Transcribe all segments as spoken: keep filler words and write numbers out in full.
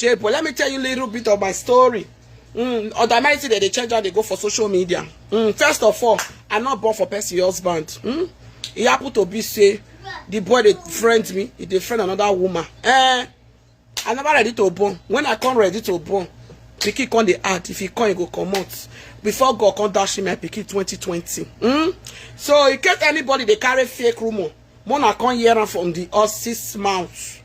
J Boy, let me tell you a little bit of my story. Mm, ordinarily, they dey change how they go for social media. Mm, first of all, I not born for person husband. Mm? It happened to be say the boy they friend me, he dey friend another woman. Eh, I never ready to born. When I come ready to born, the kid come dey add. If he come, he go comot. Before God come dash him my pikin twenty twenty. Mm? So in case anybody they carry fake rumor, mona come hear am from the horse's mouth.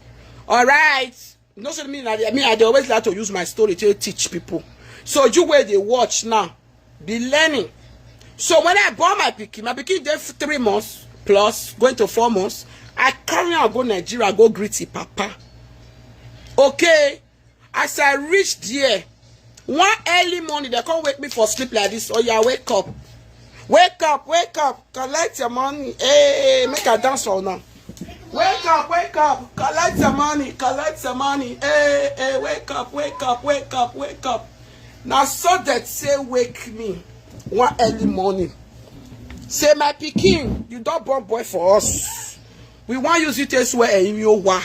All right. No say me, I, me, I dey always like to use my story to teach people. So you where they watch now, be learning. So when I born my pikin, my pikin dey f- three months plus, going to four months. I carry am go Nigeria, go greet him papa. Okay, as I reach there, one early morning they come wake me for sleep like this. Oh yeah, wake up, wake up, wake up, collect your money. Hey, make I dance for now. Wake up, wake up, collect your money, collect your money. Hey, hey, wake up, wake up, wake up, wake up. Now so that say wake me one early morning. Say my pikin, you don't born boy for us. We want use you to swear a wa.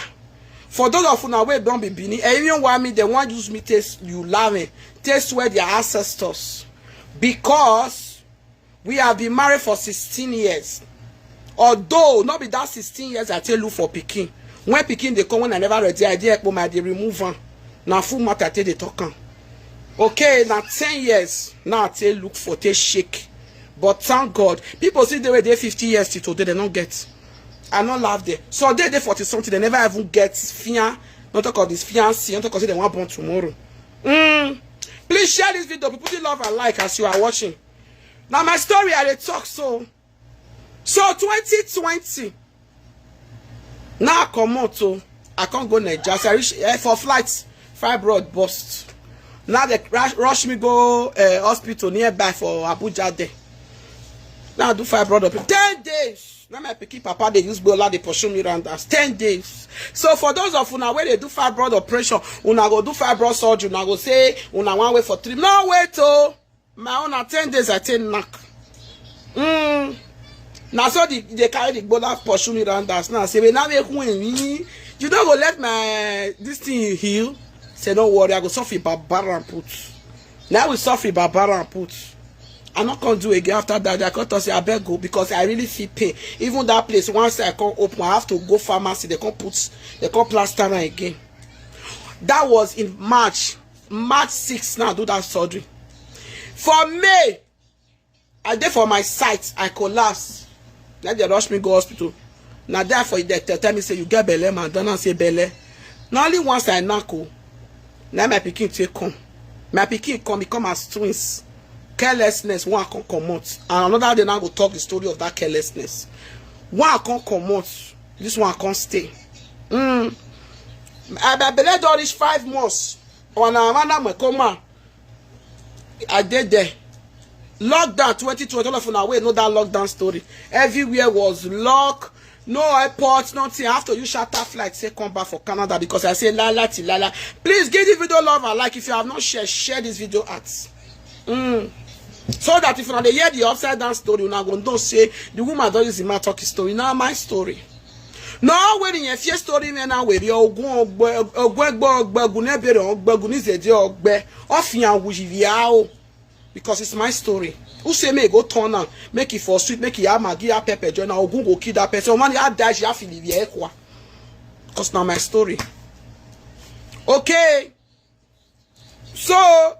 For those of una wey don be Benin, a wa me they want use me to you laughing, to swear their ancestors. Because we have been married for sixteen years. Although not be that sixteen years I tell you for pikin. When pikin they come when I never ready, I dey ekpo my dey remove am. Na full matter I take dey talk am. Okay, na ten years now I take look for take shake. But thank God, people see the way they fifty years till today they don't get. I not laugh there. So they they forty something they never even get fian. Not talk of this fiancé. Not talk of say they want born tomorrow. Mm. Please share this video. People, put the love and like as you are watching. Now my story I dey talk so. So twenty twenty. Now I come out so I can't go Nigeria. So I reach eh, for flight, fibroid burst. Now they rush, rush me go uh, hospital nearby for Abuja there. Now I do fibroid operation. Ten days. Now my pikin papa they use Bola they pursue me around us. Ten days. So for those of una where they do fibroid operation, una go do fibroid surgery, una go say una one way for three. No wait oh. My own na ten days I take knack. Mm. Now so the, they carry the Bola pursue me around us. Now say, "Wait, now make who me? You don't go let my this thing heal." Say, "Don't worry, I go suffer Barbara and put." Now we suffer Barbara and put. I not gonna do again after that. I can't say I beg go because I really feel pain. Even that place, once I can't open, I have to go pharmacy. They can't put, they can't plaster am again. That was in March. March six now, I do that surgery. For May, I dey for my site, I collapse. Let them rush me go hospital. Now therefore they tell, tell me say you get belle, man. Don't say belle. Now only once I knack oh, now my pikin take come. My pikin come, he come as twins. Carelessness, one come comot. And another day now go talk the story of that carelessness. One come comot. This one come stay. Mm. I, my belle don reach five months. When I wan my coma, I dey there. Lockdown twenty twenty, all of una wey know that lockdown story. Everywhere was lock, no airport, nothing. I have to use charter flight, say come back for Canada because I say lala ti lala. Please give the video love and like. If you have not shared, share this video out. Mm. So that if una dey hear the upside down story, una go know say the woman don use the man talk his story. Now my story. No, when you hear story, me now we be ogun ogbe ogbe ogbe ogun ne bere ogbe ogun ni zede ogbe ofian wuji viao. Because it's my story. Who say me go turn am, make it for sweet, make it add Maggi, add pepper join am, ogun go kill that person. Man, I die, I feel it. Because now my story. Okay. So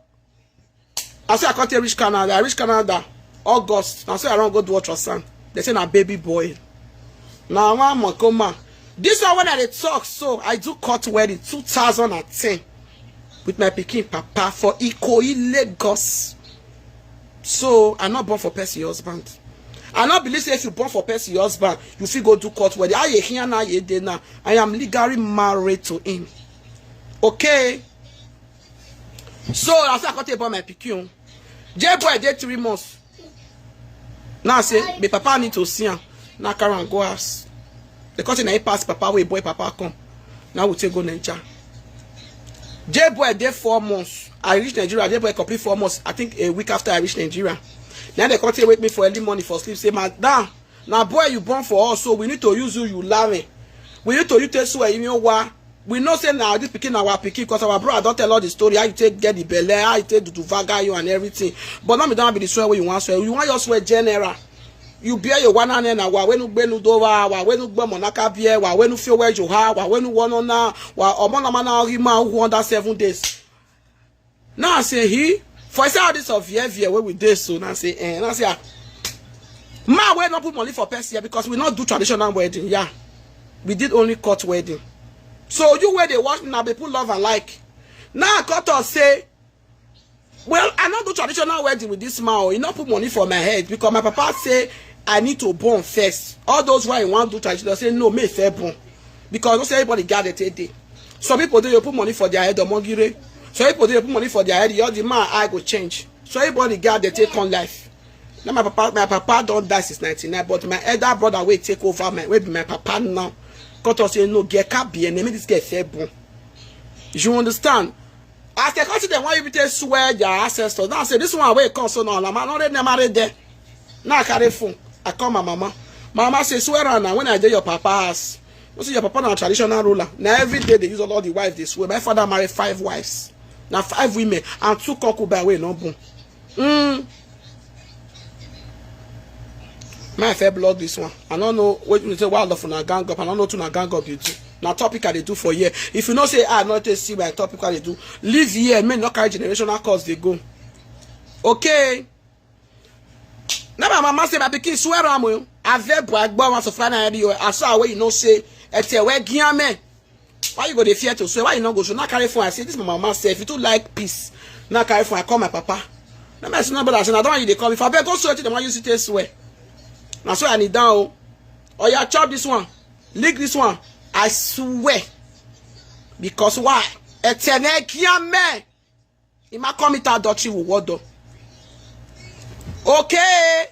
I say I can't reach Canada. I reach Canada August. I say I don't go do ultrasound. They say na baby boy. Now one more coma. This one when I dey talk, so I do court wedding two thousand and ten with my pikin papa for Ikoyi, Lagos. So I not born for person husband. I not believe say if you born for person husband, you fit go do court wedding. I here now, ye dey now. I am legally married to him. Okay. So I say I can't take born my pikin. J boy dey three months. Now I say, "My papa need to see him." Now carry am go house. They come say na he pass papa wey boy papa come. Now we take go Nigeria. J boy dey four months. I reach Nigeria. J boy complete four months. I think a week after I reach Nigeria. Now they come take wake me for early morning for sleep. Say, "Madam, now boy you born for us, so we need to use you, you lame. We need to you take swear you know why." We know say na this pikin na our pikin, because our brother don tell all the story, how you take get the belle, how you take do vaga you and everything. But no be that be the swear wey you wan swear. You wan just swear general. You bear your one hand na wa wenu gbenu do wa, wa wenu gbomo naka bear, wa wenu feel where you ha, wa wenu wono na, wa omo na mana ori ma who under seven days. Now I say he for say all this of year year wey we dey so. Now I say eh, now I say ah, man wey no put money for person here, because we no do traditional wedding. Yeah, we did only court wedding. So you wey dey watch me now, be put love and like. Now I cut us say, well, I no do traditional wedding with this man o. He no put money for my head, because my papa say I need to born first. All those why he wan do traditional say no, me fair born, because no say everybody get the take day. Some people dey put money for their head, omogire. Some people dey put money for their head, your the man I go change. So everybody get the take on life. Now my papa, my papa don die since ninety-nine, but my elder brother wey take over my, wey be my papa now, come talk say no, girl can't be enemy, this girl fair born. You understand? As they come to them, why you be take swear their ancestors? Now I say this one wey come so now, na man already never read there. Now I carry phone. I call my mama. My mama say swear am now when I dey your papa house. You see your papa na traditional ruler. Now every day they use all, all the wives they swear. My father married five wives. Now five women and two concubine wey no born. Mm. My fair block this one. I don't know what you say. Why love na gang up? I don't know to na gang up you do. Na topic I dey do for here. If you know say I not to see my topic I dey do, leave here. May not carry generational cause they go. Okay. Now my mama say my pikin swear am o. Ave bo agbo wan so fana eri o. Aso awe you know say ete we giame. Why you go dey fear to swear? Why you no go show? Now carry phone. I say this my mama say if you too like peace, now carry phone. I call my papa. Now my son brother say I don't want you dey call me. If I beg go swear to them, why you sit there swear? Now so I need down. Oh yeah, chop this one, lick this one. I swear, because why? Ete we giame. He might commit adultery with what though? Okay.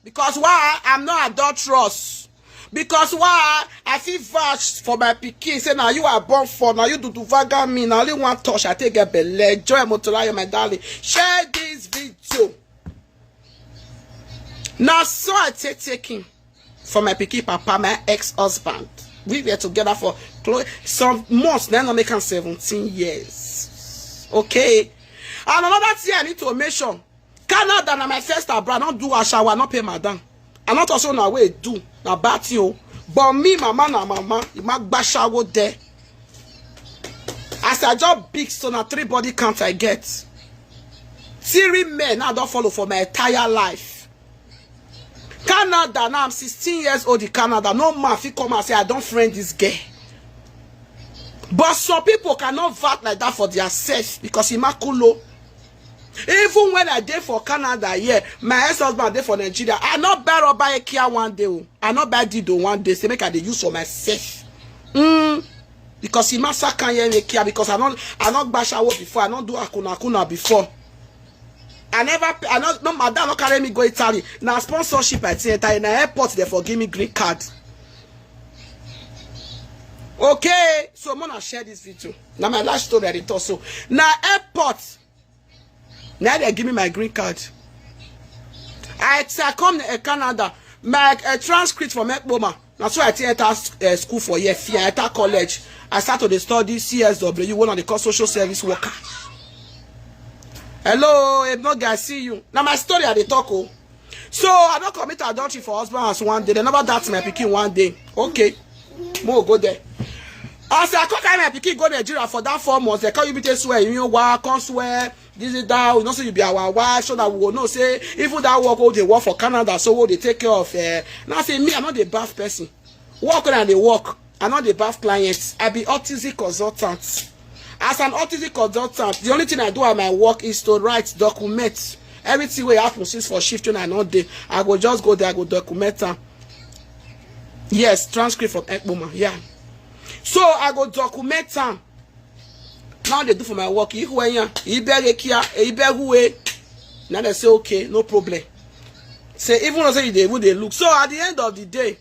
Because why? I'm not adulterous. Because why? I feel vouch for my pikin. Say now you are born for, now you do do vaga me. Now only one touch I take get belle. Joy Motolayo, my darling. Share this video. Now so I take taking for my pikin papa, my ex-husband. We were together for close some months. Now I make am seventeen years. Okay. And another thing I need to mention. Canada na my first abroad. I don't do ashawa, I not pay madam. I not also na way do na bad thing o. But me, mama na mama, you might bashawo there. As I just big, so na three body count I get. Three men I don't follow for my entire life. Canada now, I'm sixteen years old in Canada. No man fit come and say I don't friend this girl. But some people cannot vouch like that for their self because imakulo. Even when I dey for Canada here, my ex-husband dey for Nigeria. I not buy rubber ekia one day o. I not buy dido one day. Say make I dey use for myself. Mm. Because he must can hear me kia because I don't I not bashawo before. I not do akuna akuna before. I never I not no madam not carry me go Italy. Now sponsorship I think enter in the airport they for give me green card. Okay, so I'm gonna share this video. Now my last story I dey talk so. Now airport. Now they give me my green card. I, I come to Canada. My uh, transcript from Ekpoma. That's why I enter uh, school for year. I enter college. I start to dey study C S W, one of the call social service worker. Hello, Ebnoge, I see you. Now my story I dey talk. Oh. So I don't commit adultery for husband as one day. They never that my picking one day. Okay. More go there. As I come carry my picking go Nigeria for that four months, they call you be swear. You know why? Come swear. This is that. We know say you be our wife, so that we will know say even that work wey dey work for Canada, so we dey take care of. Uh, now say me, I'm not the bath person. Work when I dey work. I not the bath clients. I be autism consultant. As an autism consultant, the only thing I do at my work is to write, document everything wey happen since for shift when I not dey. I go just go there, I go document am. Yes, transcript from Ekpoma. Yeah. So I go document am. Now they do for my work. Ihuenya, Iberekia, Ibehuwe. Now they say okay, no problem. Say even though say they would they look. So at the end of the day,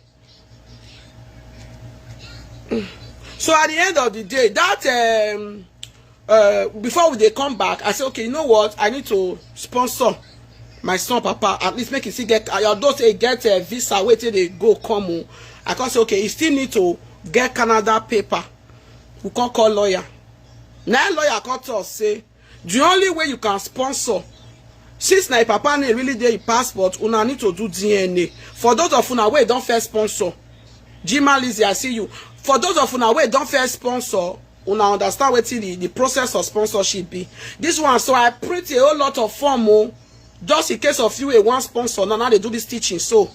so at the end of the day, that um, uh, before we they come back, I say okay, you know what? I need to sponsor my son, Papa. At least make it see get. Although say get a visa, wait till they go come. Oh. I can say okay, he still need to get Canada paper. We come call lawyer. Na lawyer come tell us say the only way you can sponsor, since na your papa name really dey your passport, una need to do D N A. For those of una wey don first sponsor, Jima Lizzie, I see you. For those of una wey don first sponsor, una understand wetin the, the process of sponsorship be. This one, so I print a whole lot of form o. Just in case of you, a one sponsor, now, now they do this teaching. So,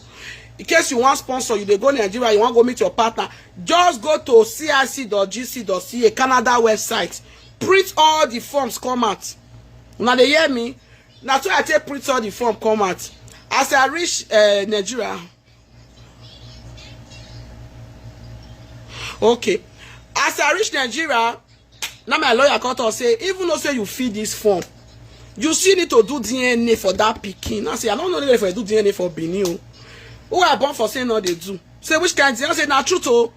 in case you want sponsor, you dey go Nigeria, you want go meet your partner, just go to C I C dot G C dot C A, Canada website. Print all the forms, come out. Now they hear me. Now, so I take print all the form, come out. As I reach uh, Nigeria, okay. As I reach Nigeria, now my lawyer come talk say, even though say you fill this form, you still need to do D N A for that pikin. I say, I don't know if I do D N A for Benin o. Who I born for say no dey do. Say which kind thing? I say, na true o.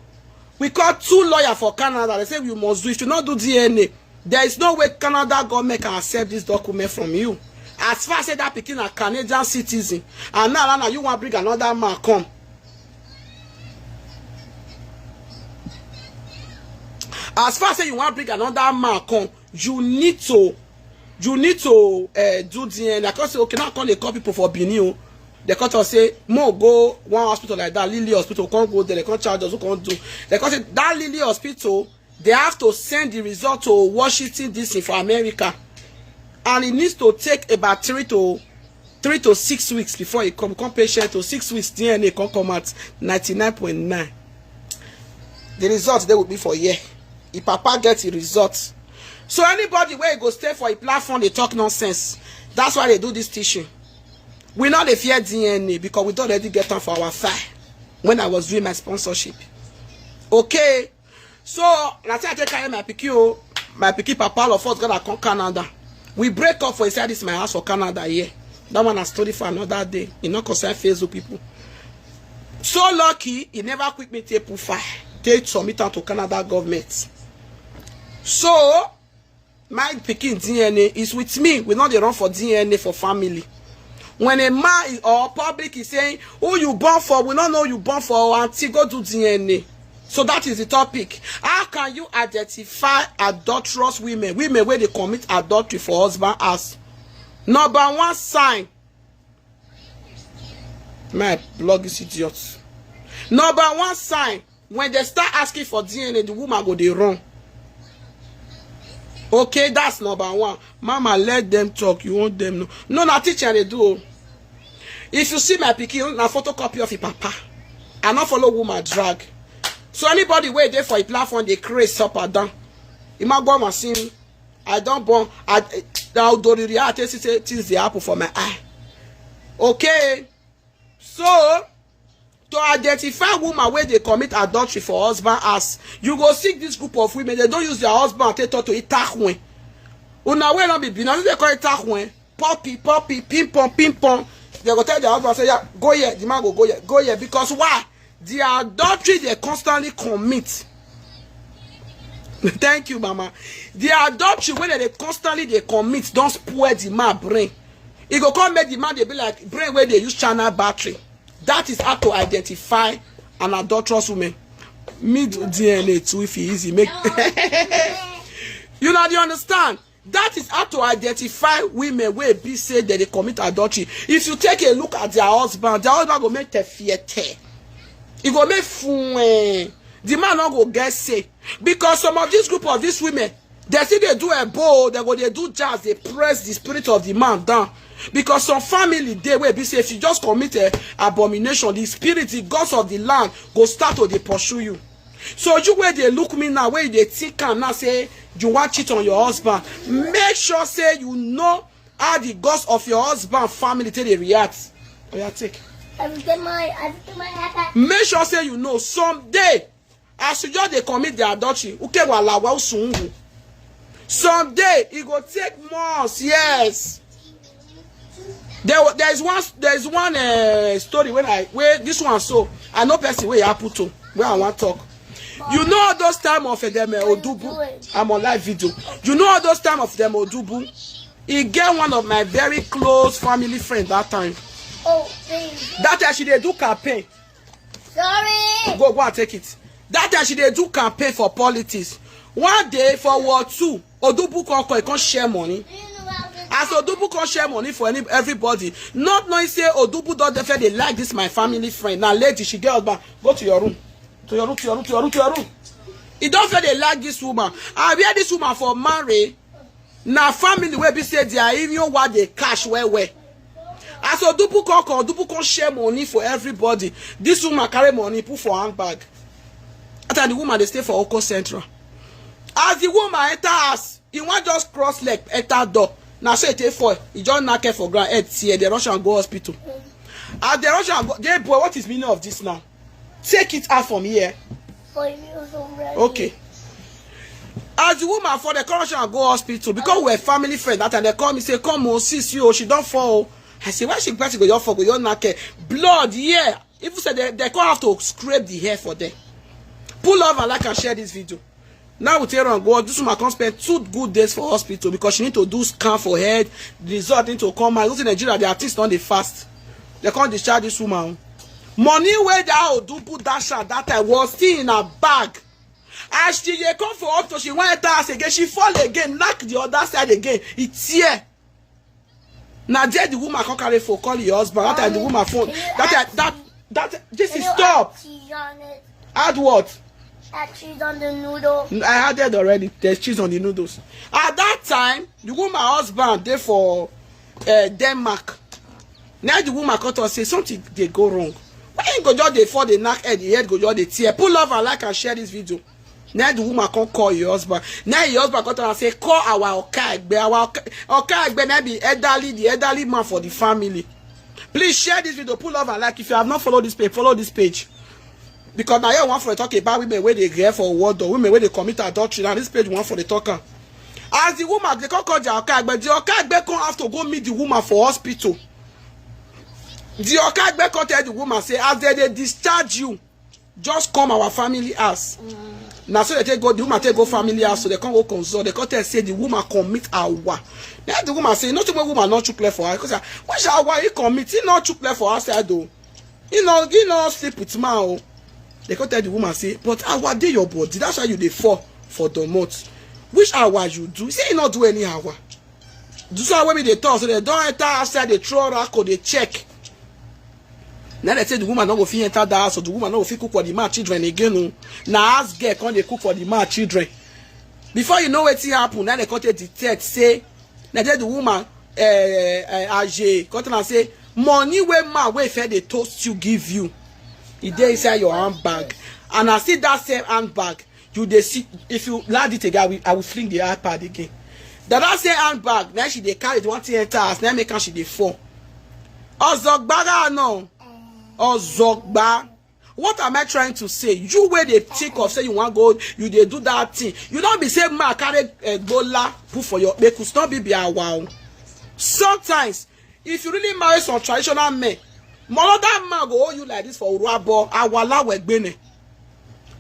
We call two lawyer for Canada. They say you must do. If you not do D N A, there is no way Canada government can accept this document from you. As far as say that pikin a Canadian citizen, and now, now you want bring another man come. As far as say you want bring another man come, you need to, you need to uh, do D N A. Like I say, okay, now come they call people for Benin o. They come to say, mo go one hospital like that, Lily Hospital, come go there, they come charge us, who come do. They come say that Lily Hospital, they have to send the result to Washington D C for America, and it needs to take about three to three to six weeks before it come. Come patient to six weeks, D N A come come out ninety-nine point nine. The result they will be for year. If papa get the result, so anybody where go stay for a platform, they talk nonsense. That's why they do this teaching. We not dey fear D N A because we don't already get time for our file when I was doing my sponsorship. Okay. So na say I take carry my pikin o, my pikin papa, all of us gonna come Canada. We break up for inside this my house for Canada here. That one na story for another day. E no concern Facebook people. So lucky, he never quick me take put fire, take submit am to Canada government. So my pikin D N A is with me. We no dey run for D N A for family. When a man is, or public is saying, who you born for, we no know you born for, auntie, go do D N A. So that is the topic. How can you identify adulterous women, women where they commit adultery for husband house? Number one sign, my blog is idiot. Number one sign, when they start asking for D N A, the woman go dey run. Okay, that's number one. Mama, let them talk. You want them no? No, na teaching they do o. If you see my pikin, na photocopy of your papa. I not follow woman drag. So anybody where they for a platform, they craze up and down. Imagine my sin. I don't born. I now do the reality say things they happen for my eye. Okay, so to identify woman where they commit adultery for husband house, you go see this group of women. They don't use their husband take talk to itakwen. Una wey no be Benin, they call itakwen. Poppy, poppy, ping pong, ping pong. They go tell their husband say, yeah, go here. The man go go here, go here. Because why? The adultery they constantly commit. Thank you, mama. The adultery when they constantly they commit don't spoil the man brain. It go come make the man they be like brain where they use China battery. That is how to identify an adulterous woman. Me do D N A too if it easy. Make you know, do you understand? That is how to identify women where be say that they commit adultery. If you take a look at their husband, their husband go make te fiete. It go make fun. The man not go get say, because some of this group of these women, they see they do a bow, they go they do jazz, they press the spirit of the man down. Because some family they will be say if you just commit a abomination, the spirit, the gods of the land go start to they pursue you. So you where they look me now, where they think and now say you want cheat on your husband. Make sure say you know how the gods of your husband family take they react. Oh yeah, take. Make sure say you know someday as you just they commit the adultery, uke walawa usungu. Someday it go take months, yes. There, there is one, there is one uh, story when I where this one so I know person where I put to where I want talk. You know all those time of them uh, Odubu. I'm on live video. You know all those time of them Odubu. He get one of my very close family friend that time. Oh, please. That time she they do campaign. Sorry. Go go and take it. That time she they do campaign for politics. One day for World Two, Odubu come come, come share money. As Odubu come share money for any, everybody, not knowing say Odubu don dey like this my family friend. Now lady, she get husband, go to your room. To your room, to your room, to your room, to your room. He don dey like this woman. I wear this woman for marry. Na family wey be say their irin wa dey cash well well. As Odubu come come, Odubu come share money for everybody. This woman carry money put for handbag. After the woman dey stay for Oko Central. As the woman enter house, he wan just cross leg enter door. Na so e take fall. He just knack her for ground, head tear. They rush am go hospital. As they rush am go, dey boy, what is meaning of this now? Take it out from here. For you already. Okay. As the woman fall, they come rush am go hospital because we were family friend that time. They call me say, "Come on, sis, you, she don fall." I say, "Why she person go just fall, go just knack her?" Blood, yeah. Even say they, they come have to scrape the hair for them. Pull love and like and share this video. Now we take am go. This woman come spend two good days for hospital because she need to do scan for head. The result need to come out. You know say Nigeria, their things don dey fast. They come discharge this woman. Money wey that Odubu dash her that time was still in her bag. As she dey come for hospital, she wan enter house again. She fall again, knack the other side again. E tear. Na there the woman come carry phone, call your husband. That time the woman phone. That time, that that this is stop. Add what? Add cheese on the noodle. I added already. There's cheese on the noodles. At that time, the woman husband dey for uh, Denmark. Now the woman come talk say something dey go wrong. Why you go just dey fall, dey knack head, the head go just dey tear? Pull love and like and share this video. Now the woman come call your husband. Now your husband come tell her say, "Call our Oka Egbe." Our Oka, Oka Egbe na be elderly, the elderly man for the family. Please share this video, pull love and like. If you have not followed this page, follow this page. Because now you want for talk about women where they get for word or women where they commit adultery. Now this page want for the talker. As the woman, they come call the Oka Egbe. The Oka Egbe come have to go meet the woman for hospital. The Oka Egbe come tell the woman say, "As they, they discharge you, just come our family house." Now so they take go, the woman take go family house, so they come go consult. They come tell say the woman commit awa. Now the woman say, "Nothing wey woman not chook left for her." Because which awa he commit, he not chook left for outside though. He no, he no sleep with man o. They come tell the woman say, "But awa dey your body, that's why you dey fall for the month." Which awa you do? He say he not do any awa. Do so when they talk, so they don't enter outside, they throw oracle, they check. Now they say the woman no go fit enter the house, so the woman no go fit cook for the man children again. No. Now ask girl come they cook for the man children. Before you know wetin happen, now they come take detect say, now they the woman uh, uh, Aje come tell am say, "Money wey man wey fair dey toast you give you, e dey inside your handbag." And I see that same handbag. You dey see, if you land it again, I will, I will fling the iPad again. That that same handbag, now she dey carry the one thing enter house, now make am she dey fall. Ozogbaga no. Ozogba. What am I trying to say? You where they think of say you want go, you they do that thing. You don't be say man carry a gola put for your because not be be a wow. Sometimes, if you really marry some traditional men, another man go owe you like this for Uruabo, Awala Wegbene.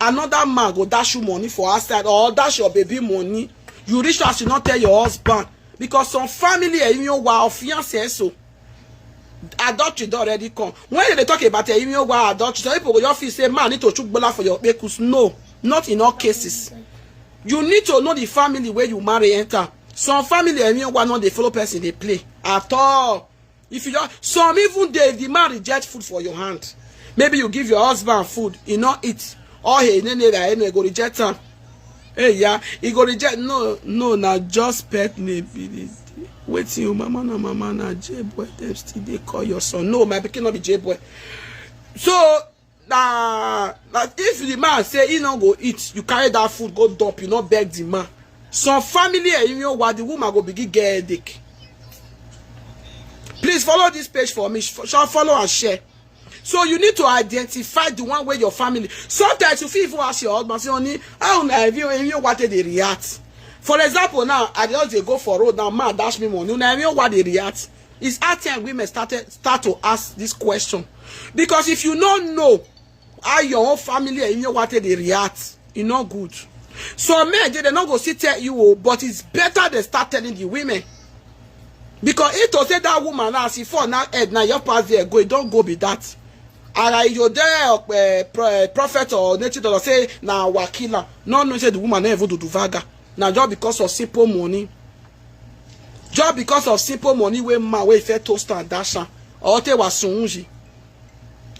Another man go dash you money for outside or dash your baby money. You reach house, you not tell your husband. Because some family, eh, you know, wa or fiancé, so adultery don already come. When they talk about eh, you know, wa adultery, some people go just feel say man need to chook bola for your pekus. No, not in all cases. You need to know the family where you marry enter. Some family, eh, you know, wa not they follow person they play at all. If you just, some even dey, if the man reject food for your hand, maybe you give your husband food, he not eat. Or he nene that he go reject am. Hey yeah, he go reject. No, no, na just pet name be this. Wetin your mama na mama na J boy. Dem still dey call your son. No, my pikin no be J boy. So na, na if the man say he no go eat, you carry that food go dump, you no beg the man. Some family, eh, you know what, the woman go begin get headache. Please follow this page for me. Sh- Shall follow and share. So you need to identify the one where your family. Sometimes you feel even ask your husband, say, "Honey, how una have you, you know what they react?" For example, now I just dey go for road now, man dash me money. Una have you what they react? It's hard time women started start to ask this question, because if you no know how your own family and you know what they react, e no good. So men dey, they no go still tell you, oh, but it's better they start telling the women. Because if to say that woman now, she fall now head now, your pass there go, e don go be that. Ara you dey uh, pro- uh, prophet or native doctor say na wakila. No know say the woman no even do duvaga. Na just because of simple money. Just because of simple money wey man wey fit toast and dash am or take wasunji.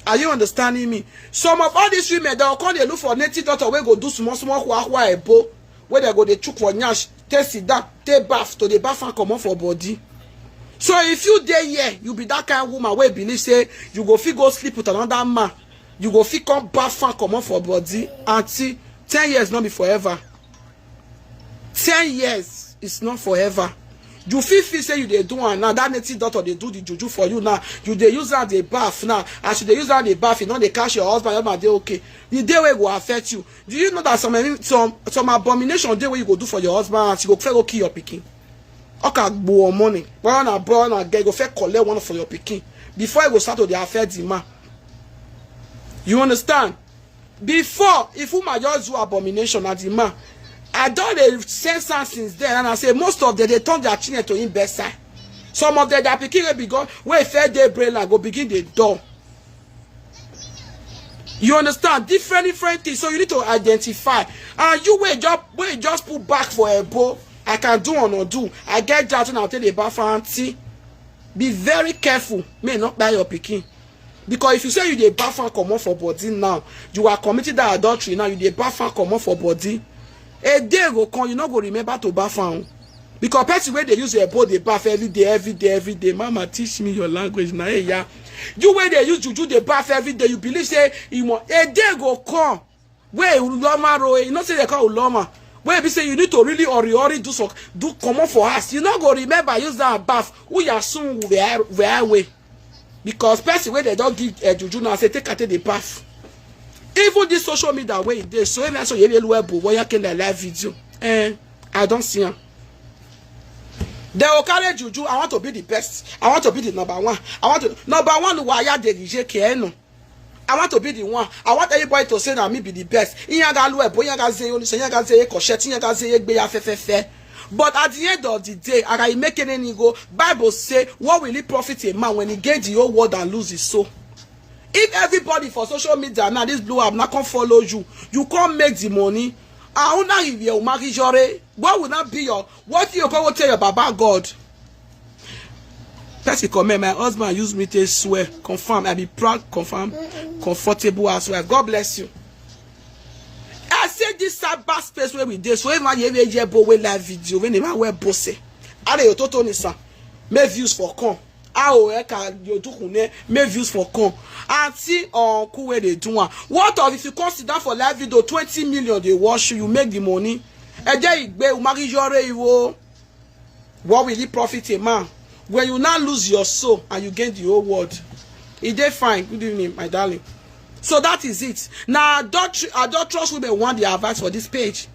Are you understanding me? Some of all these women, dem come dey look for native doctor wey go do small small hua hua ebo, wey dem go dey chook for nyash, take sit down, take baff, to dey baff am comot for body. So if you dey here, you be that kind woman wey believe say you go fit go sleep with another man, you go fit come baff am comot for body. Aunty, ten years no be forever. Ten years is not forever. You fit feel say you dey do am now, that native doctor dey do the juju for you now, you dey use am dey baff now. As you dey use am dey baff, you no dey catch your husband, your husband dey okay. The day wey go affect you, do you know that some some some abomination dey wey you go do for your husband, as you go first go kill your pikin? Oka gbo money, whether na boy or na girl, you go first collect one for your pikin before e go start to dey affect the man. You understand? Before, if woman just do abomination at the man, I don dey sense am since then, and I say most of them dey turn their children to him bedside. Some of them, their pikin wey be God, wey first dey brain like go begin dey dull. You understand? Different different things. So you need to identify. And you wey just wey just put back for ebo, I can do or not do. I get that when I take the bath for aunty. Be very careful. May not buy your pikin. Because if you say you dey baff am comot for body now, you are committing that adultery now, you dey baff am comot for body. A day go come, you no go remember to baff am. Because person wey dey use your body dey baff every day, every day, every day. Mama, teach me your language na eya. You wey dey use juju dey baff every day, you believe say you wan, a day go come wey uloma ro, you know say they call uloma, wey be say you need to really hurry hurry do some, do comot for house. You no go remember use that baff. Who ya soon where where way? Because person wey dem don give uh, juju now say take am take dey baff. Even this social media wey e dey so, even so yeye lu ebo woya ke na live video. Eh, I don see am. They go carry juju. I want to be the best. I want to be the number one. I want to number one. Waya de rije ke eno. I want to be the one. I want everybody to say that me be the best. Iyaga lu ebo, iyaga ze onise, iyaga ze koshet, iyaga ze egbe ya fefefe. But at the end of the day, I can make any go. Bible say, what will it profit a man when he gain the whole world and lose his soul? If everybody for social media now, this blow up, now come follow you, you can't make the money. I wonder if you marry Jore. What will not be your, what you go tell your Baba God? Person comment, my husband use me to swear. Confirm, I be proud, confirm, comfortable as well. God bless you. I say this cyber space where we dey. So if I hear hear bo we live video, when I wear bose, are you toto ni sa? Make views for come. How e ka you do kune? Make views for come. Auntie uncle where they do one. What of if you consider for live video twenty million they watch you, you make the money. Eje igbe umagi yore iwo. What will it profit a man when you now lose your soul and you gain the whole world? E dey fine. Good evening, my darling. So that is it. Now adultery, adulterous women want the advice for this page.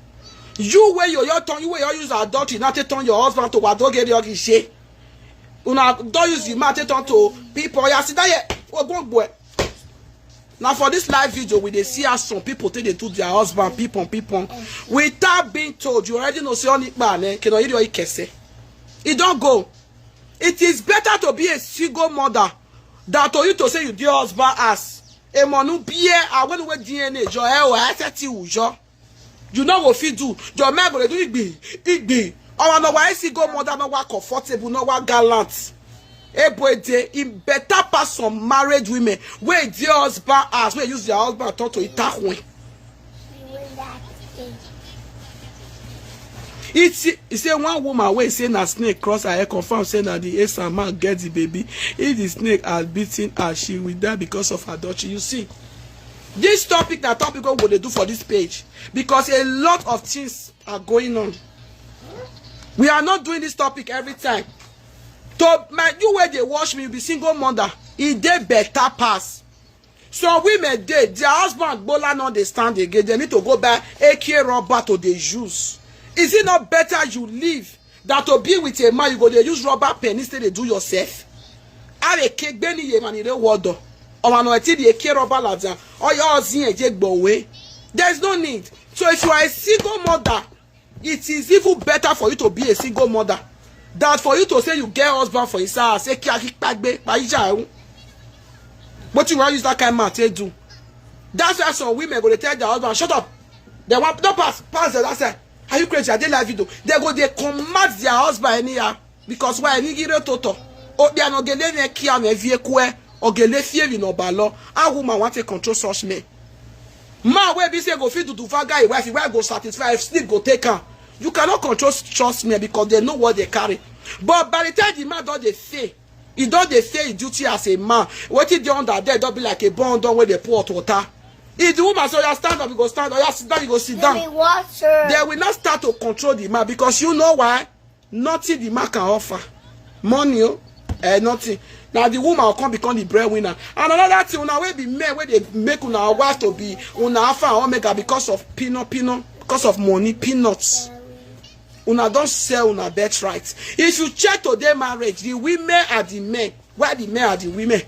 You where you your turn, you where you use adultery now to turn your husband to wadogeri ogishe. Una don't use the man to turn to people. Ya sit down here. Ogbongbwe. Now for this live video, we dey see how some people take dey do their husband people people without being told. You already know say only man eh, cannot hear your ikese. E don go. It is better to be a single mother than to you to say you dey husband ass. Emonu bie awenu we D N A jo e o aseti ujo. You no go fit do. Your man go dey do igbi igbi. Our no wa single mother, no wa comfortable, no wa gallant. Ebo e dey in better pass some married women wey dey husband ass, wey use their husband turn to itakun. It's, he say one woman wey say na snake cross her head confirm say na the ace and man get the baby. If the snake had beaten her, she will die because of adultery. You see, this topic na topic wey we dey do for this page because a lot of things are going on. We are not doing this topic every time. To my you wey dey watch me, you be single mother. E dey better pass. Some women dey, their husband gbola no dey stand again. They need to go buy A K rubber to dey use. Is it not better you leave than to be with a man you go dey use rubber penis take dey do yourself? Are kegbe ni ye mani re wodo. Ọmọ náà ti di A K rubber ladan. Oyo ozin eje gbowe. There is no need. So if you are a single mother, it is even better for you to be a single mother than for you to say you get husband for inside house. Say kia ki pagbe pa ija ehun. What you want use that kind of man to do? That's why some women go to tell their husband, "Shut up." They want no pass, pass the that side. Are you crazy? I dey live video. They go, they command their husband anyhow. Because why? Any giro toto. Oh, they are not getting a kia me vehicle. Or get fear in obalo. A woman want to control such men. Man wey be say go fit do to vaga wife, wife go satisfy, if sleep go take am. You cannot control trust me because they know what they carry. But by the time the man don dey say, he don dey say his duty as a man, wetin dey under there don be like a bond don wey dey pour hot water. If the woman say, "Oya stand up," you go stand. "Oya sit down," you go sit down. They will not start to control the man because you know why? Nothing the man can offer. Money, oh, eh, nothing. Now the woman will come become the breadwinner. And another thing, una wey be men wey dey make una wife to be una alpha and omega because of peanut, peanut, because of money, peanuts. Una don sell una birthright. If you check today marriage, the women are the men. Why the men are the women?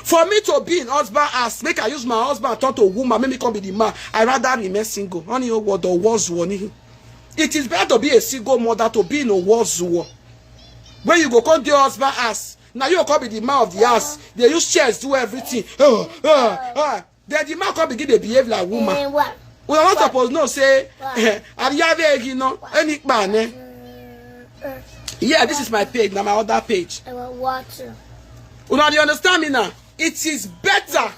For me to be in husband house, make I use my husband turn to woman, make me come be the man. I rather remain single. Honey, oh, what the worst one. It is better to be a single mother to be in a world war. When you go come the husband house, now you come be the man of the house. They use chairs do everything. Oh, ah, ah. Then the man come begin to behave like woman. Una not supposed no say, "Ariave egino any kpane." Yeah, this is my page, now my other page. Una dey understand me now? It is better.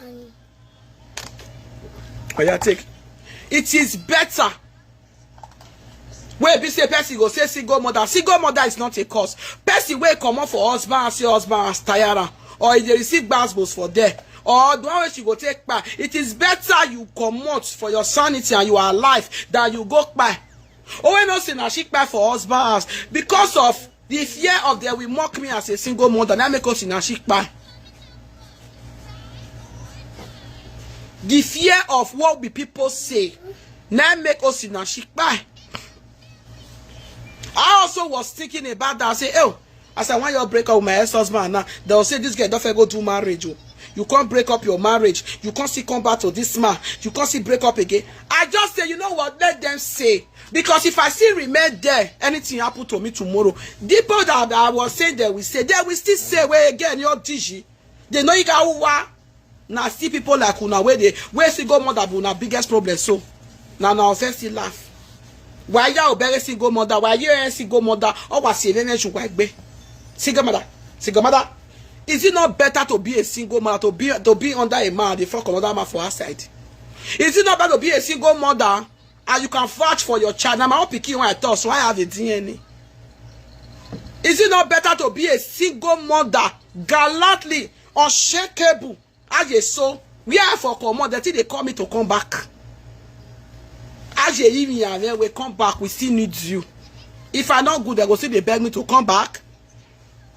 Oya take. It is better. Wey be say person go say single mother. Single mother is not a cause. Person wey comot for husband and say husband has tire am, or e dey receive gbasgbos for there, or the one wey she go take kpa. It is better you comot for your sanity and you are alive than you go kpa. Owe no say na she kpa for husband house because of the fear of they will mock me as a single mother. Now make us in a she kpa. The fear of what will people say. Now make us in a she kpa. I also was thinking about that. I say, "Oh, as I want your break up with my ex-husband now, they'll say this girl don't go do marriage. Oh. You can't break up your marriage. You can't see come back to this man. You can't see break up again." I just say, "You know what? Let them say." Because if I still remain there, anything happen to me tomorrow, the people that I was saying they will say, they will still say, "Well, again, you're digi." They know you got what? Now see people like una where they where single mother be una biggest problem. So now now first you laugh. Why you obere single mother? Why you a single mother? Or was even you like be single mother? Single mother? Is it not better to be a single mother, to be to be under a man, the fuck another man for outside? Is it not better to be a single mother and you can vouch for your child? Now my own pikin when I talk, so I have a D N A. Is it not better to be a single mother, gallantly, unshakable? As a so, where I for comot, they think they call me to come back. As a even and then we come back, we still need you. If I not good, they go still they beg me to come back.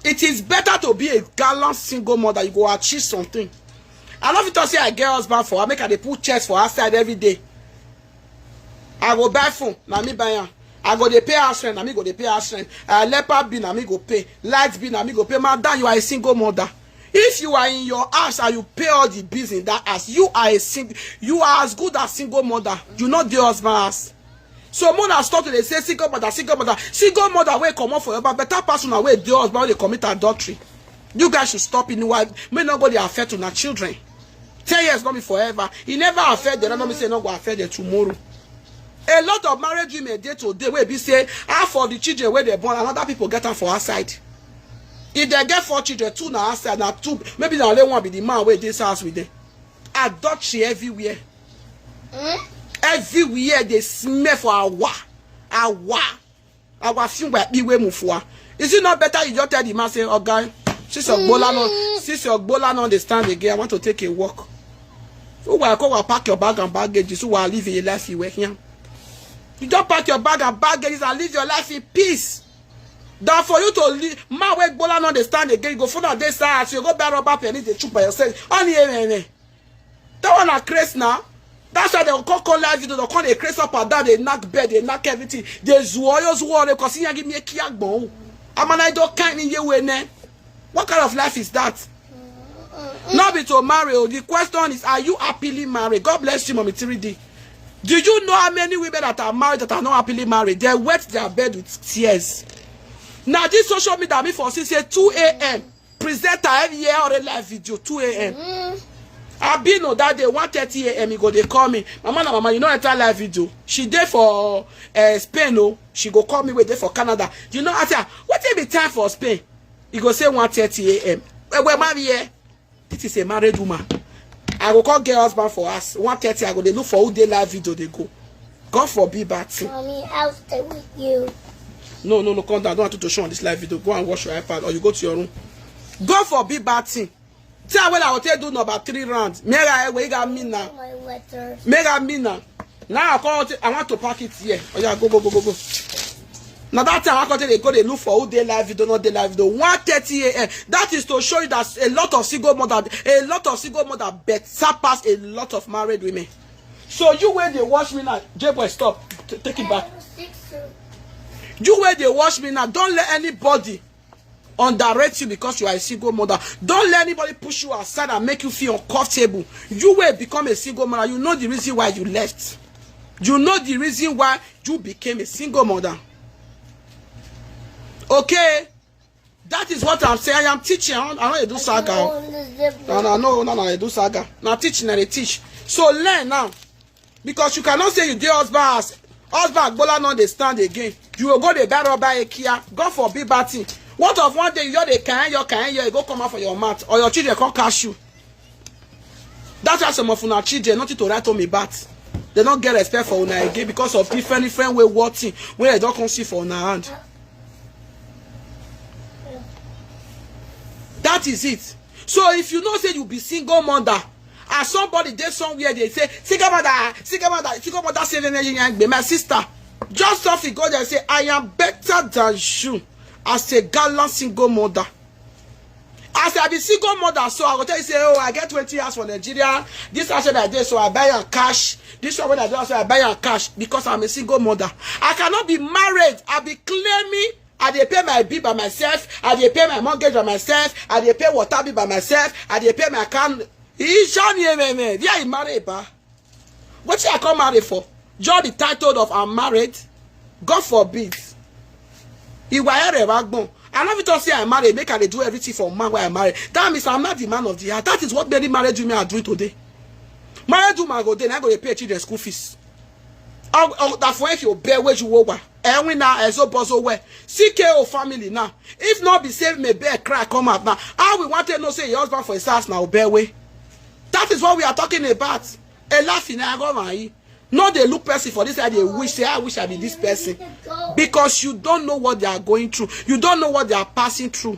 It is better to be a gallant single mother. You go achieve something. I love it to say I get husband for. I make her they put chairs for outside every day. I go buy phone, na me buy am. I go dey pay house rent, na me go dey pay house rent. Uh, leper bill, na me go pay. Light bill, na me go pay. Madam, you are a single mother. If you are in your house and you pay all the bills in that house, you are a sing. You are as good as single mother. You not the husband house. So mona stop to dey say single mother, single mother, single mother wey comot for your back better pass una wey dey husband wey dey commit adultery. You guys should stop it. Why? May not go dey affect una children. Ten years not be forever. E never affect them. Not me say not go affect them tomorrow. A lot of married women dey today wey be say half of the children wey they born, another people get am for outside. If they get four children, two na outside, na two, maybe na only one be the man wey dey house with them. Adultery everywhere. Everywhere they smell for awa, awa, awa fume by Iwe Mufua. Is it not better you just tell the man say, "Oga, since your gbola no, since your gbola no understand again, I want to take a walk." So why go pack your bag and baggages? So why live a life you were here? You just pack your bag and baggages and live your life in peace. Than for you to leave, man wey gbola no understand again, you go phone out this house, you go buy rubber pen, they chup by yourself. Only amen. That one a craze now. That's why they go call, call live video, they call a craze up and down, they knock bed, they knock everything. They zuoyo zuore, because he give me a kiagbon. I'm an idol kind in your way, ne? What kind of life is that? Not be to marry. Oh, the question is, are you happily married? God bless you, Mommy three D. Do you know how many women that are married that are not happily married? They wet their bed with tears. Now this social media, me for since say two a.m. Presenter every year or a live video two a.m. Abino that day, one thirty a.m., he go dey call me. "Mama, na mama, you no enter live video." She dey for uh, Spain, oh. She go call me, "Wait, dey for Canada." You know, I say, "What be time for Spain?" He go say, "One thirty a.m." Well, well, marry here. This is a married woman. I go call girl husband for us. One thirty, I go dey look for who dey live video dey go. God forbid bad thing. Mommy, I'll stay with you. No, no, no, come down. I don't want you to show on this live video. Go and watch your iPad or you go to your room. God forbid bad thing. Tell where I will take do number three round. Mera, eh, we got me now. My letter. Mera, me now. Now I call it, I want to pack it here. Oh yeah, go, go, go, go, go. Now that time I call it, they go, they look for who dey live video, not dey live video. One thirty a.m. That is to show you that a lot of single mother, a lot of single mother better pass a lot of married women. So you where they watch me now, J-boy, stop. T- take it back. You where they watch me now, don't let anybody underrate you because you are a single mother. Don't let anybody push you aside and make you feel uncomfortable. You will become a single mother. You know the reason why you left. You know the reason why you became a single mother. Okay? That is what I'm saying. I am teaching. I don't, I don't do saga. No, no, no, no, I do saga. Now teaching and I teach. So learn now. Because you cannot say you dey husband house. Husband agbola no dey stand again. You go go dey buy rubber ekia. God forbid bad thing. What of one day you just dey kind your kind your, e go come out for your mouth or your children come catch you. That's why some of una children nothing to write home about. They don't get respect for una again because of different different way working wey they don't come see for una hand. That is it. So if you know say you be single mother, and somebody dey somewhere they say single mother, single mother, single mother say, "My sister, just off you go there say I am better than you as a gallant single mother." As I be single mother, so I go tell you say, "Oh, I get twenty years for Nigeria. This house that I dey, so I buy am cash. This one when I do, so I buy am cash because I'm a single mother." I cannot be married. I be claiming I dey pay my bill by myself. I dey pay my mortgage by myself. I dey pay water bill by myself. I dey pay my account. Ishani ememe, where you marry ba? What I come marry for? Just the title of I'm married. God forbid. Iwa ere wa gbon. I no fit talk say I marry, make I dey do everything for man wey I marry. That means I'm not the man of the house. That is what many married women are doing today. Married woman go dey, na go dey pay children school fees. Oh, oh, that for if you bear wage you over. And we now as a boss over. C K O family now. If not be saved, may bear cry come out now. How we want to know say your husband for his house now bear way. That is what we are talking about. A laughing I go my. No, they look person for this side. They wish say I wish I be this person because you don't know what they are going through. You don't know what they are passing through.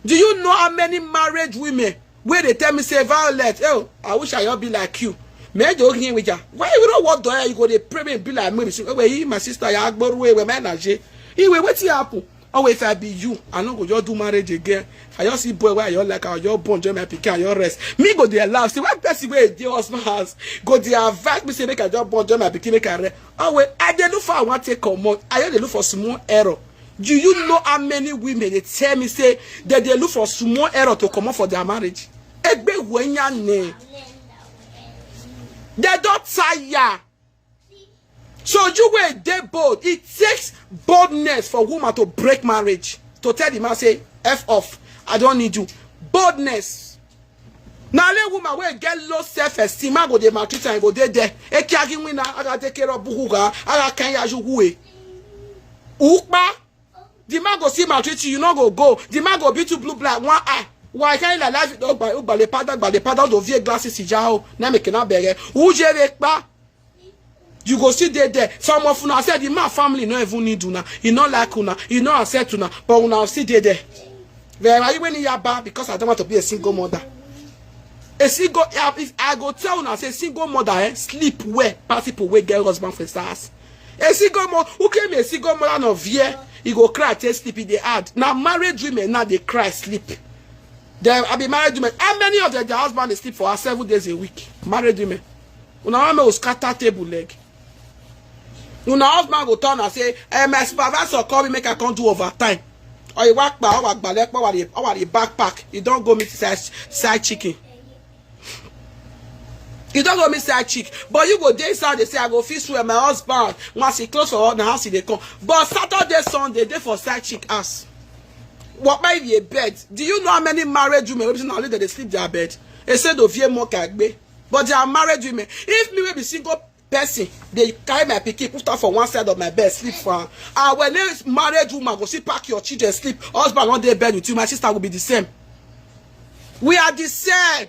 Do you know how many married women where they tell me say, "Violet, oh, I wish I all be like you." Man, they okay with ya. Why you don't want to you go they pray me be like me? Say, "Oh, wait, my sister, ya agboru we we man aje." Iwe, wetin happen? Oh, if I be you, I no go just do marriage again. I just see boy where I just like, I just born join my pikin, I just rest. Me go dey laugh. See, when person wey dey husband house go dey advise me say make I just born join my pikin, make I rest. Oh wait, I dey look for I wan take comot. I just dey look for small error. Do you know how many women they tell me say that they look for small error to comot for their marriage? Egbe wenya ne. They don't tire. So you wey dey bold. It takes boldness for woman to break marriage. To tell the man say, "F off. I don't need you." Boldness. Now let woman wey get low self-esteem, I go dey maltreat and go dey there. Eki agi wina, I gotta take care of buhuga, I got Kenya juhue. Ukpa. The man go see maltreat you, you no go go. The man go beat you blue black, one eye. Why can't you like life? Oh, but, oh, but the father, but the father, the V A glasses, ijao. Na me kena bere. Uje rekpa. You go see dey there. Some of una said the man family no even need una. He no like una. He no accept una. But una see dey there. Where are you when you are bad? Because I don't want to be a single mother. A single, I, I go tell una say single mother, eh, sleep well. Pass people wey get husband for stars. A single mother who came a single mother of year, he go cry take sleep. He dey hard. Now married women now they cry sleep. They I be married women. How many of them their husband they sleep for her seven days a week? Married women. Una wan make we scatter table leg. Una husband go turn and say, "Eh, my supervisor call me make I come do overtime." Or you work by our backpack. You don't go meet side, side chicken. You don't go meet side chick. But you go dey inside, they say, "I go fix well my husband." Once he close for the house, he dey come. But Saturday, Sunday, they for side chick ass. What might be a bed? Do you know how many married women wey be say na only dem dey sleep their bed? They say the V M work agbe. But they are married women. If me will be single person, they carry my pikin, put her for one side of my bed, sleep for her. And when this married woman go see pack your children, sleep, husband on their bed with you, my sister will be the same. We are the same.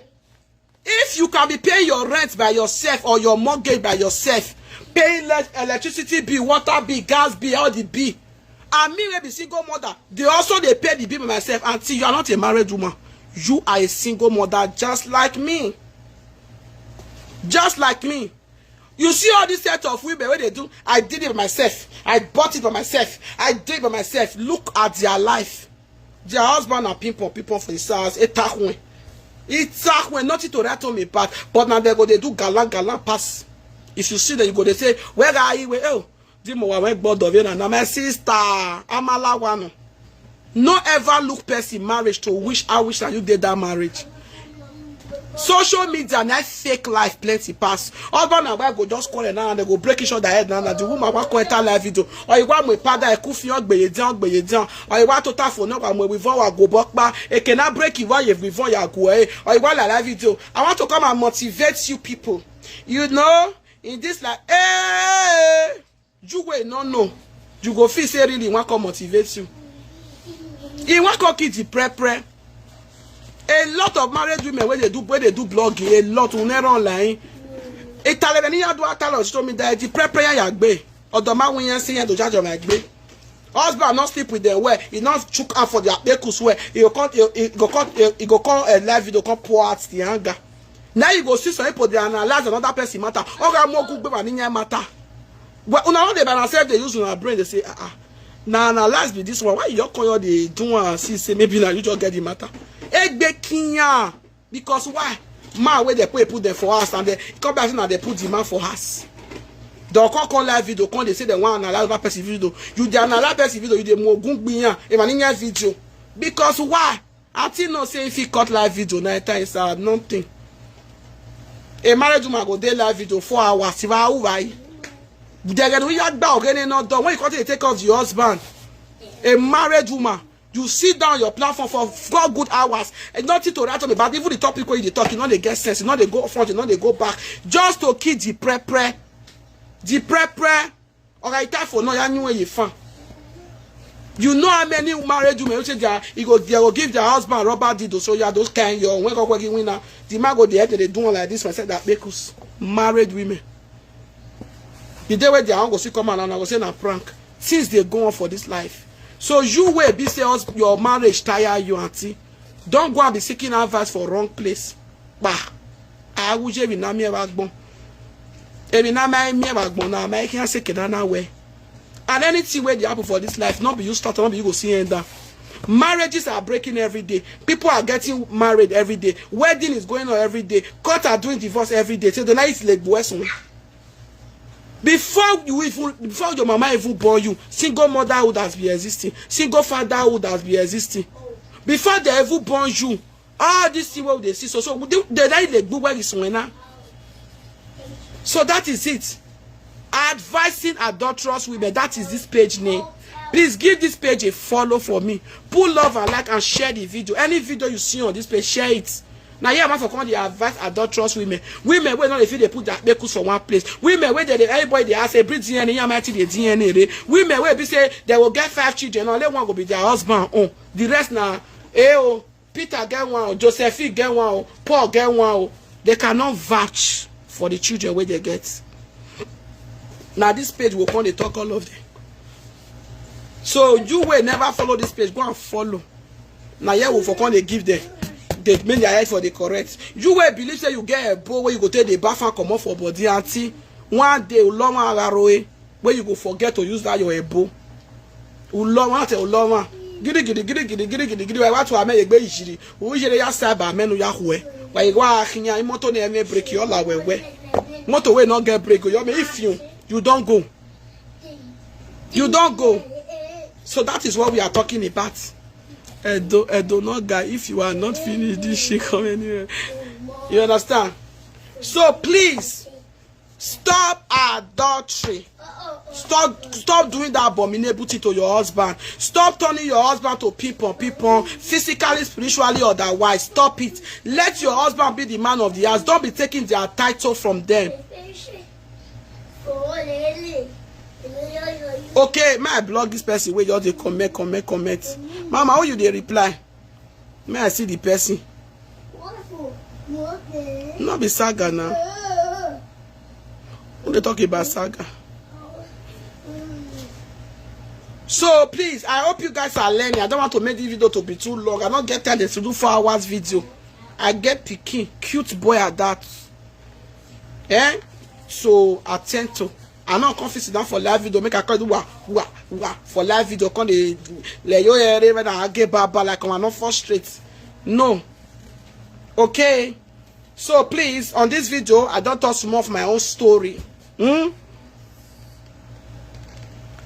If you can be paying your rent by yourself or your mortgage by yourself, paying le- electricity bill, water bill, gas bill, all the bill, and me will be single mother, they also they pay the bill by myself until you are not a married woman. You are a single mother just like me. Just like me. You see all this set of women where they do, I did it by myself. I bought it by myself. I did it by myself. Look at their life. Their husband and people, people for his house. It attack when. It attack when. Nothing to write on me back. But now they go, they do galang, galang pass. If you see that, you go, they say, "Where are you?" Oh, Dimo wa when God of na my sister. Amala wano. No ever look person marriage to wish, I wish that you did that marriage. Social media na fake life plenty pass. Husband and wife go just call now and they go break each other head now. The woman wa call enter live video. Or you want my father, I could feel gbeye down, gbeye down. Or you want to tap for no, and we go back. It cannot break you. Why if we ya go eh? Or you want a live video? I want to come and motivate you people. You know, in this life, eh, you will not know. You go feel say really want come motivate you. He want come keep the prayer prayer. A lot of married women when they do, when they do blogging, a lot will never online. Italian ya do atalo show me that the prayer prayer ya gbe. Odoma when you see ya do charge of my gbe. Husband not sleep with them well. He not chook up for their bekus well. He go come, he, he go come, he, he go come a live video come pour out the anger. Now you go see some people they analyze another person matter. Oga mo gugbe wa ninya matter. Well, una no dey by yourself, they use una brain, they say, "Ah, ah. Now analyze be this one. Why you call your the do one see say maybe now you just get the matter." Egbe kinya. Because why? Man where they put, put them for us and they come back now they put the man for us. They come call live video, come they say they want analyze that person video. You dey analyze person video, you dey mo gungbiyan. If I need video. Because why? I think no say if he cut live video, night time is uh, nothing. A married woman go dey live video four hours. If I who I they get we yagba ogene not done. When you come to take off your husband, a married woman, you sit down your platform for four good hours and nothing to write on about. Even the topic where you dey talk, you know they get sense, you know they go front, you know they go back. Just to keep the prayer prayer. The prayer prayer. Or I tell for no ya new way fan. You know how many married women who say they are, he go, they go give their husband rubber dido, so yeah, those kind your when go working winner. The man go the head they do one like this one said that because married women. The day where they are go see come out and I go say na prank. Since they go on for this life. So you will be say us your marriage tire you auntie. Don't go and be seeking advice for wrong place. Bah. I would even na me backbone. Ebi na my me backbone na my can say kedana way. And anything where they happen for this life, not be you start, not be you go see end down. Marriages are breaking every day. People are getting married every day. Wedding is going on every day. Court are doing divorce every day. So the night is like boys. Before you even, before your mama even born you, single motherhood has been existing. Single fatherhood has been existing. Before they even born you, all this thing wey we dey see so, so they, they like dey do where is when now. So that is it. Advising adulterous women. That is this page name. Please give this page a follow for me. Put love and like and share the video. Any video you see on this page, share it. Now here, I for come the advice adulterous women. Women wey no dey fit dey put their kpekus for one place. Women wey dey dey everybody dey ask say bring D N A, yam ati dey D N A re. Women wey be say they will get five children, only one go be their husband own. The rest na eh oh, Peter get one, oh, Josephine get one, oh, Paul get one, oh. They cannot vouch for the children wey they get. Now this page will come dey talk all of them. So you will never follow this page, go and follow. Now here we for come dey give them. They make their head for the correct. You will believe say you get a boy where you go take the bath and come off for body auntie. One day uloma agaroe where you go forget to use that your ebo. Uloma te uloma. Gidi gidi gidi gidi gidi gidi gidi wa watu ame egbe ijiri. Ujere ya saba menu ya hue. Wa igwa ahinya imoto ne eme break your la wewe. Motor wey no get break, you may if you you don't go. You don't go. So that is what we are talking about. Edo, Edo, not guy. If you are not finished, this shit come anywhere. You understand? So please, Stop adultery. Stop, stop doing that abominable thing to your husband. Stop turning your husband to people, people, physically, spiritually, otherwise. Stop it. Let your husband be the man of the house. Don't be taking their title from them. Okay, may I block this person wey just dey comment, comment, comment. Mama, how you dey reply? May I see the person? No be saga now. Who dey talk about saga? So please, I hope you guys are learning. I don't want to make this video to be too long. I don't get time to do four hours video. I get pikin, cute boy at that. Eh? So attend to. I no come fit sit down for live video, make I come do wa, wa, wa for live video, come dey le yo ere when I get baba like I no frustrate. No. Okay. So please, on this video, I don't talk small of my own story. Hmm?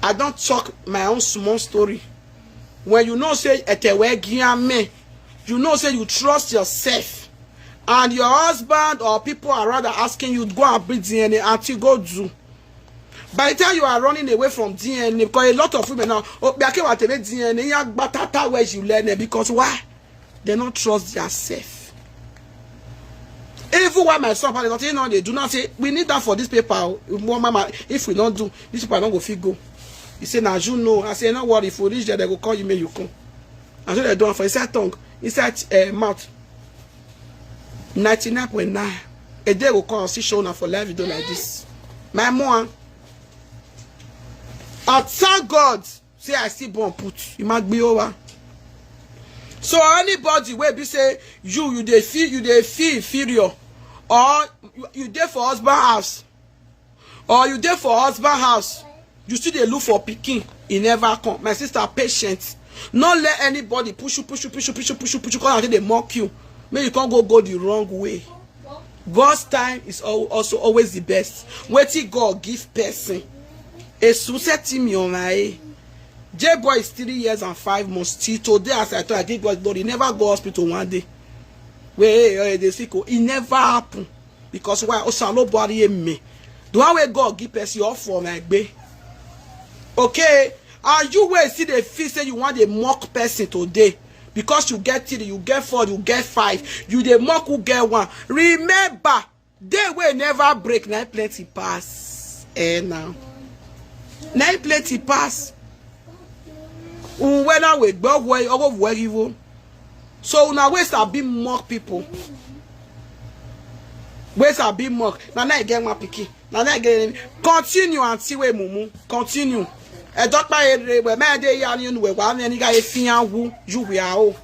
I don't talk my own small story. When you know say etewe giame, you know say you trust yourself, and your husband or people around are asking you, "Go and bring D N A, auntie, go do." By the time you are running away from D N A, because a lot of women now, "Oh, be ake wa tebe D N A, ya gbatata where you learn it," because why? They don't trust themselves. Even why my son father, nothing no dey do now, say, "We need that for this paper. Oh. Mama, if we don't do, this paper no go fit go." He say, "Now you know." I say, "No worry, if we reach there, they go call you, make you come." And so they do am for inside tongue, inside uh, mouth. Ninety-nine point nine. A day will come, see show now for live video like this. My mom, I thank God. Say I still born put. You might be over. So anybody wey be say you, you dey feel, you dey feel inferior, or you, you dey for husband house, or you dey for husband house, you still dey look for pikin, e never come. My sister, patient. No let anybody push you, push you, push you, push you, push you, push you, come out dey mock you. Make you come go, go the wrong way. God's time is al- also always the best. Wetin God give person. Esu se ti mi o ma e. J boy is three years and five months. Till today, as I talk, I give God glory. He never go hospital one day. Wey eh, dey sick o. E never happen. Because why? Osa no body me. The one wey God give person, all for my gbe. Okay? And you wey still dey feel say you want dey mock person today. Because you get three, you get four, you get five, you dey mock who get one. Remember, day wey never break, na plenty pass. Eh now. Na plenty pass. Unwena we gbo we ogo we givo. So una wey sabi mock people. Wey sabi mock. Na na e get one pikin. Na na e get, continue, auntie wey mumu. Continue. E dokpa ere we me dey ya ni unu we wa ni ga e fian wu. You we are o.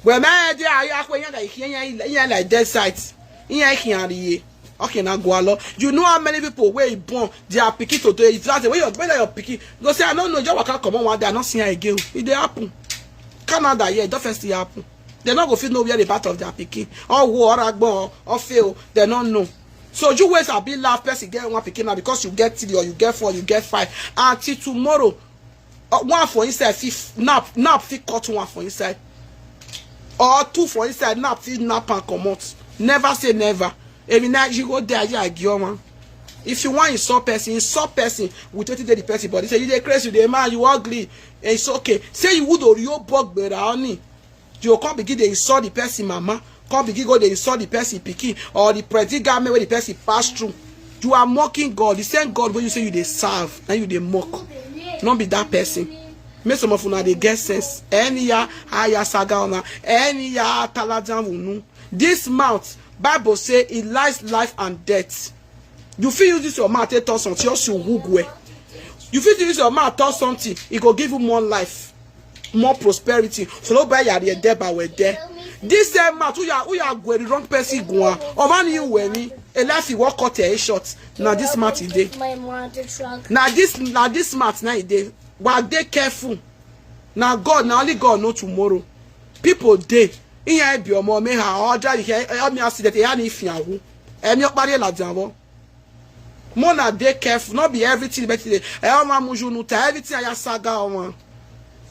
We me dey ayo akwe yan ga e yan yan like dead site. Yan e kian riye. Okay, now go along. You know how many people wey born their pikin today? If that way your, whether your pikin go say, "I don't know, just waka comot one day, I no see her again." It dey happen. Canada, yeah, it don first dey happen. They no go fit know where the part of their pikin. Or wo, or agbon, or fail. They no know. So you wey sabi laugh, person get one pikin now because you get three or you get four, you get five. Until tomorrow, uh, one for inside fit f- nap, nap fit cut one for inside. Or two for inside, nap fit nap and comot. Never say never. Emi na you go there, you are one. If you want insult person, insult person with wetin dey the person body. Say you dey crazy, you dey mad, you ugly. It's okay. Say you would Orio bog bera oni. You come begin dey insult the person mama. Come begin go dey insult the person pikin or the pregnant garment wey the person pass through. You are mocking God. The same God wey you say you dey serve, na you dey mock. No be that person. Make some of una dey get sense. Any ya aya saga una, any ya talajan unu. This mouth, Bible say it lies life and death. You fit use this your mouth take talk something, else you who go. You fit use your mouth talk something, e go give you more life, more prosperity. So no buy yari ede ba we de. This same mouth, who ya who ya go the wrong person go on. Over ni you we ni. A life you walk cut a short. Now this mouth e dey. My mother truck. Now this now this mouth now e dey. But dey careful. Now God, now only God know tomorrow. People dey. Iya ebi omo me ha oja ihe emi accident ya ni fiawu. Emi opare la janwo. Mona dey careful, not be everything but dey. E o ma muju nu ta everything aya saga omo.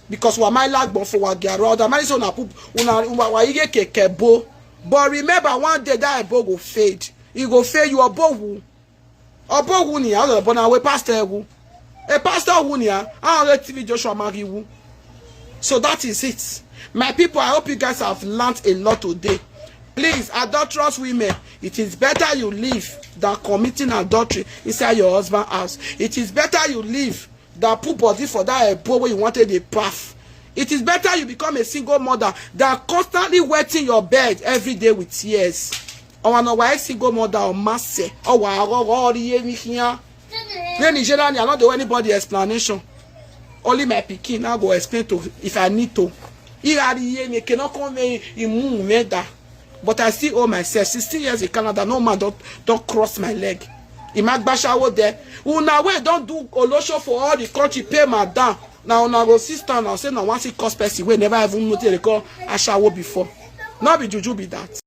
Because wa my lag bon for wa get around. Am I so na poop una wa wa ige keke bo. But remember one day that ebo go fade. E go fade you obo wu. Obo wu ni ya, but na we pastor wu. A pastor wu ni ya, a re T V Joshua Mari wu. So that is it. My people, I hope you guys have learned a lot today. Please, adulterous women, it is better you leave than committing adultery inside your husband house. It is better you leave than put body for that ebo wey you wanted a path. It is better you become a single mother than constantly wetting your bed every day with tears. Ọwa na ọwa single mother or mase. Ọwa arọrọ ọrị ihe n'ihe ya. Then Nigeria, I no dey owe anybody explanation. Only my pikin now go explain to if I need to. Irari ye me cannot come me imu me da. But I still owe myself. Sixteen years in Canada, no man don't don't cross my leg. Imagbashawo there. Una wey don do olosho for all the country, pay madam. Now una go sister now say na one sick cost person wey never even know they call ashawo before. No be juju be that.